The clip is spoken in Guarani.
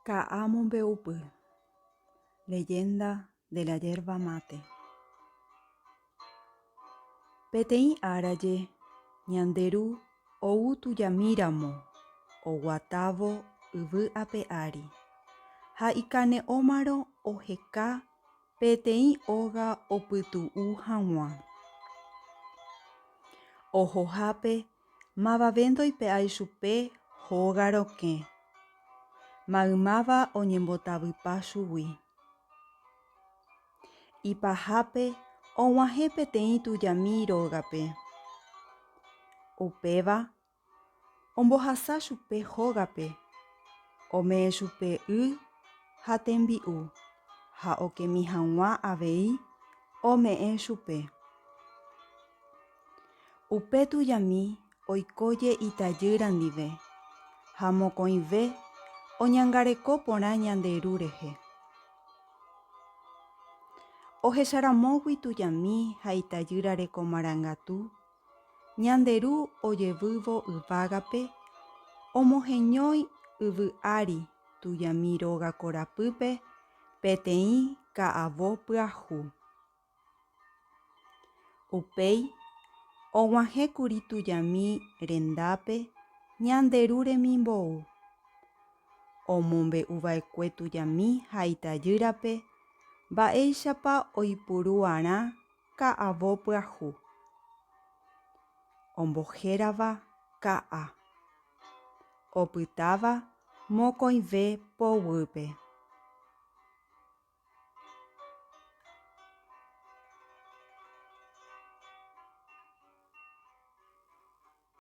Ka'a mombe'upy, Leyenda de la yerba mate. Peteĩ áraje ñande Ru ou tujamíramo oguatávo yvy ape ári, ha ikane'õmarõ oheka peteĩ óga opytu'u hag̃ua. Ohohápe mavave ndoipe'ái chupe hóga rokẽ. Maymáva oñembotavypa chugui. Ipahápe og̃uahẽ peteĩ tujami rógape. Upéva ombohasa chupe hógape, ome'ẽ chupe y ha tembi'u ha okemi hag̃ua avei ome'ẽ chupe. Upe tujami oikóje itajýra ndive ha mokõive oñangareko porã ñande ru rehe. Ohecharamógui tujami ha itajýra reko marangatu, ñande ru ojevývo yvágape omoheñói yvy ári tujami róga korapýpe peteĩ ka'avo pyahu. Upéi og̃uahẽkuri tujami rendápe ñande Ru remimbou, omombe'uva'ekue tujami ha itajýrape mba'éichapa oipuru'arã ka'avo pyahu, ombohérava ka'a, opytáva mokõive poguýpe.